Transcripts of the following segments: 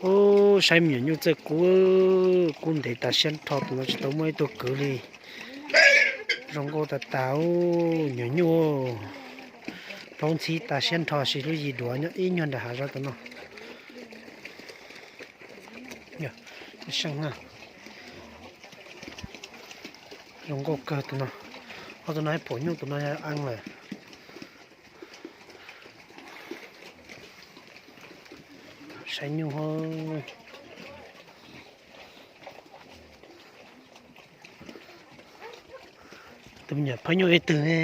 Ub, saib me nyuam nyuj txawj kub, kub ntev tas siab nrho, tus no tsis tau muaj ib tug kwv li. Zoo nkauj tas tas, me nyuam nyuj plaub ntxhib tas siab nrho, sis lub yim duav nyob ib nyuag nram hav zoov tus no. Zoo nkauj kawg tus no. Ob tug no pom nyuj, tus no eeb lawm. Saib nyuj. Tus me nyuam phawj nyuj ib tug ne.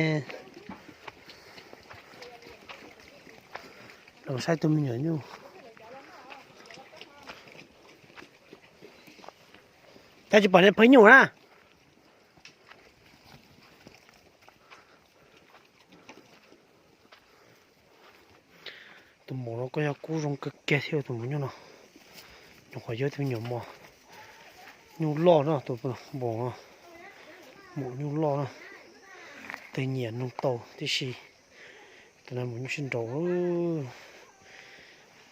Los saib tus me nyuam nyuj. Cas tsis pom nej phawj nyuj na? Tus maum no kuj yog kub zoo kawg kiag thiab tus maum nyuj no. Nyuam qhuav yuav tus me nyuam mos nyuj loj no, tus maum no, maum nyuj loj no, twb nyiam noog tau tib si. Tus no maum nyuj sib nraus,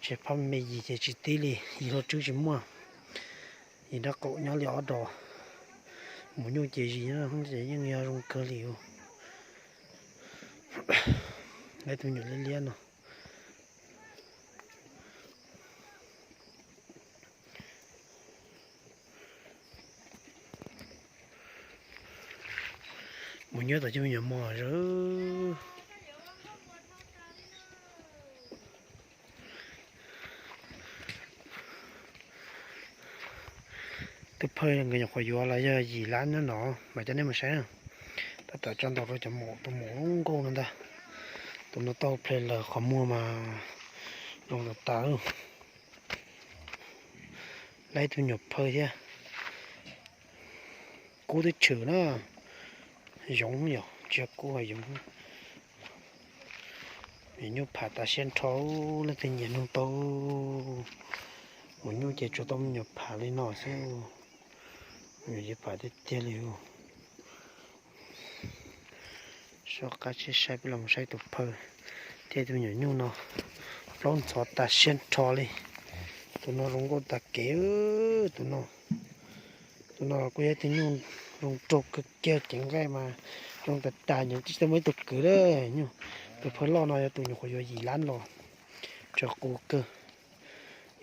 tsis phab me yim ces tsis tib li, yim hlob tswb tsis muaj, yim nraub qaum nyob li ob dos. Maum nyuj ces yim no ces yeej yog zoo kawg li. Lawv tus me nyuam liab liab no. Mus nyob tom cov me nyuam mos zog. Tus phawj nkawd nyuam qhuav yuav los yog yim lab nyob no mas cov nej mus saib na. Tab tom tso ntau rau cov maum, tus maum nkauj no ntag. Tus no tau ple lawm, qhov muag mas zoo tas tas. Lawv tus me nyuam phawj thiab. Kub twb tshwm na. Yoov yog tsis yog kub, yoov. Me nyuam nyuj pham tas siab nrho, leej twg nyiam noog tau. Maum nyuj ces tsuas tau me nyuam pham li no xwb. Me nyuam pham tiag tiag li. Soj qab tsheb saib peb los saib tus phawj thiab tus me nyuam nyuj no. Plaub ntxhov tas siab nrho li. Tus no zoo nkauj tas kev. Tus no, tus no kuj yog tus nyuj zoo nraug kawg kiag, cev nqaij mas zoo tas tas, nyuam tsis tau muaj ib tug kwv li. Nyuj, tus phawj loj no yog tus nyuam qhuav yuav yim lab los, tso qus kawg.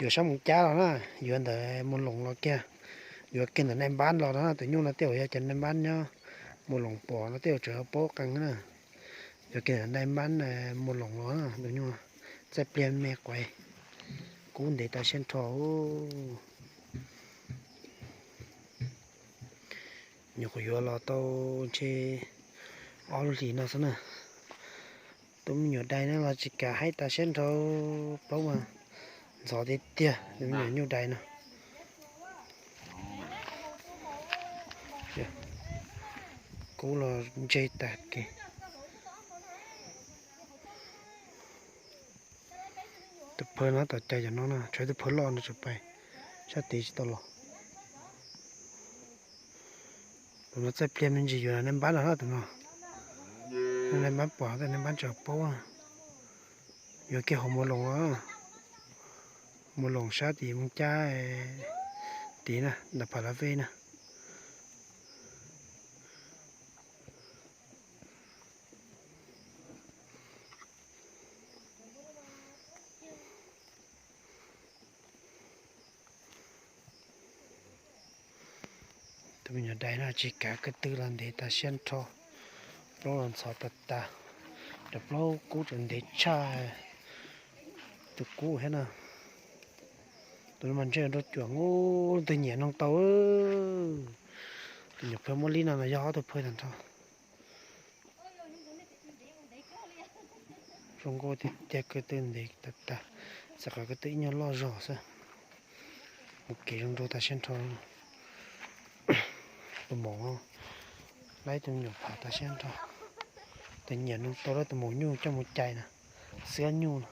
Yuav sab Moos Cab los na, yuav ntawm Mus Loos los kiag, yuav kiag ntawm Naj Npab los no na. Tus nyuj no tej zaum yog cov Naj Npab nyob Mus Loos pom no tej zaum tseem paub qee na. Yuav kiag ntawm Naj Npab Mus Loos los na, tus nyuj txaij pliag me quav, kub ntev tas siab nrho. Nyuam qhuav yuav los tau ntshe ob lub hlis no xwb na. Tus me nyuam dais no los tsis kam haib tas siab nrho, plaub mas ntxhov tiag tiag, tus me nyuam nyuj dais no. Kub los ntseg tag kev. Tus phawj no tom cai cov no na, tshuav tus phawj loj no tseem pais sab tid tsis tau los. Tus no txaij pliag me ntsis yuav Naj Npab los na tus no. Naj Npab pom tej Naj Npab tseem paub. Yuav kiag hauv Mus Loos, Mus Loos sab tim Moos Cab tid na, ntawm Pham Lav Vej na. Tus me nyuam dais no tsis kav ko tw los ntev tas siab nrho, plaub los ntxhov tas tas, cov plaub kub tseem ntev tshaj tus kub thiab na. Tus no mas ntshe nrau cuam, leej twg nyiam noog tau. Tus nyuam phawj muab lib no los yog ob tug phawj tag nrho. Zoo nkauj tiag tiag, ko tw ntev tas tas, xav kom ko tw ib nyuag loj zog xwb. Mus kev zoo nraug tas siab nrho. Tus maum laib tus me nyuam pham tas siab nrho. Tus nyiam noog tau lawm tus maum nyuj coj mus cais na, xiab nyuj na.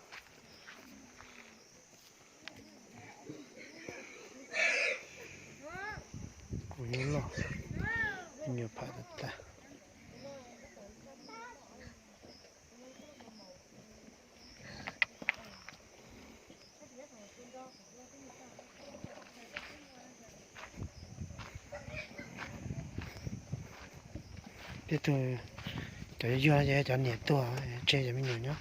Kuv nyuj loj, me nyuam pham tas tas. Tej tug, cov yuag yuag ces cov niam tuag, tseg cov me nyuam nyob.